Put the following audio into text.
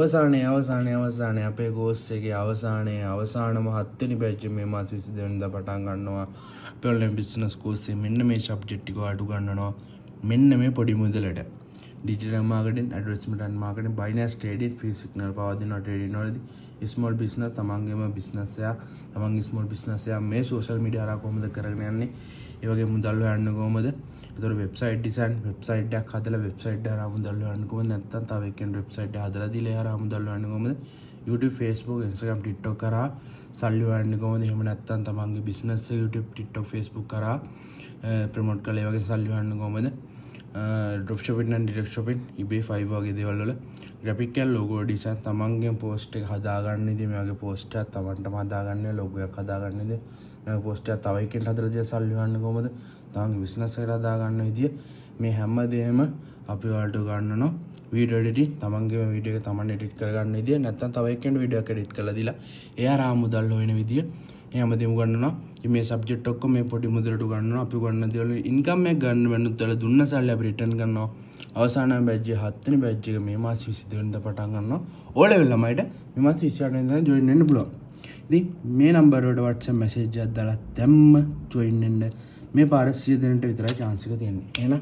අවසානයේ අවසානයේ අවසානයේ අපේ කෝස් එකේ අවසානයේ අවසානම හත්වෙනි බැච් එක මේ මාස 22 වෙනිදා පටන් ගන්නවා. අපේ ඔන්ලයින් බිස්නස් කෝස් එකේ මෙන්න මේ සබ්ජෙක්ට් ටික ඔයාලට උගන්වනවා. මෙන්න මේ පොඩි මුදලට. Digital marketing, advertisement and marketing, Binance trading, free signal පවා දෙනවා ට්‍රේඩින් වලදී. ස්මෝල් බිස්නස්, තමන්ගේම බිස්නස් එකක්, තමන්ගේ ස්මෝල් බිස්නස් එකක් මේ සෝෂල් මීඩියා හරහා කොහොමද කරගෙන යන්නේ? ඒ වගේ මුදල් හොයන්න කොහොමද? ඒතකොට වෙබ්සයිට් ඩිසයින්, වෙබ්සයිට් එකක් හදලා වෙබ්සයිට් එක හරහා මුදල් හොයන්න කොහොමද? නැත්නම් තව එක්කෙනෙක් වෙබ්සයිට් එක හදලා දීලා ඒ හරහා මුදල් හොයන්න කොහොමද? YouTube, Facebook, Instagram, TikTok හරහා සල්ලි හොයන්න කොහොමද? එහෙම නැත්නම් තමන්ගේ බිස්නස් එක YouTube, TikTok, Facebook හරහා ප්‍රොමෝට් කරලා ඒ වගේ සල්ලි හොයන්න කොහොමද? Drop shopping and direct shopping, eBay, Fiverr වගේ දේවල් වල ග්‍රැෆික් ඇන්ඩ් ලෝගෝ ඩිසයින්, තමන්ගේ පෝස්ට් එක හදාගන්න ඉතින් මේ වගේ පෝස්ට් එකක් තමන්ටම හදාගන්න, ලෝගෝ එකක් හදාගන්න ඉතින් මේ වගේ පෝස්ට් එකක් තව එක්කෙනෙක්ට හදලා දීලා සල්ලි හොයන්න කොහොමද? තමන්ගේ බිස්නස් එකට හදාගන්න විදිය, මේ හැම දෙයක්ම අපි ඔයාලට උගන්වනවා. වීඩියෝ එඩිටිං, තමන්ගේම වීඩියෝ එක තමන් එඩිට් කරගන්න විදිය, නැත්නම් තව එක්කෙනෙකුට වීඩියෝ එකක් එඩිට් කරලා දීලා ඒ හරහා මුදල් හොයන විදිය, මේ හැමදේම උගන්වනවා. ඉතින් මේ සබ්ජෙක්ට් ඔක්කොම මේ පොඩි මුදලට උගන්වනවා. අපි උගන්වන දේවල් ඉන්කම් එකක් ගන්න වෙනුත් ඔයාලා දුන්න සල්ලි අපි රිටර්න් කරනවා. අවසාන බැච් එක, හත්වෙනි බැච් එක මේ මාස 22 වෙනිදා පටන් ගන්නවා. ඕ ලෙවල් ළමයිට මේ මාස 28 වෙනිදා ජොයින් වෙන්න පුළුවන්. ඉතින් මේ නම්බර් වලට WhatsApp message එකක් දාලා දැම්ම ජොයින් වෙන්න. මේ පාර 100 දෙනෙක්ට විතරයි චාන්ස් එක තියෙන්නේ. එහෙනම්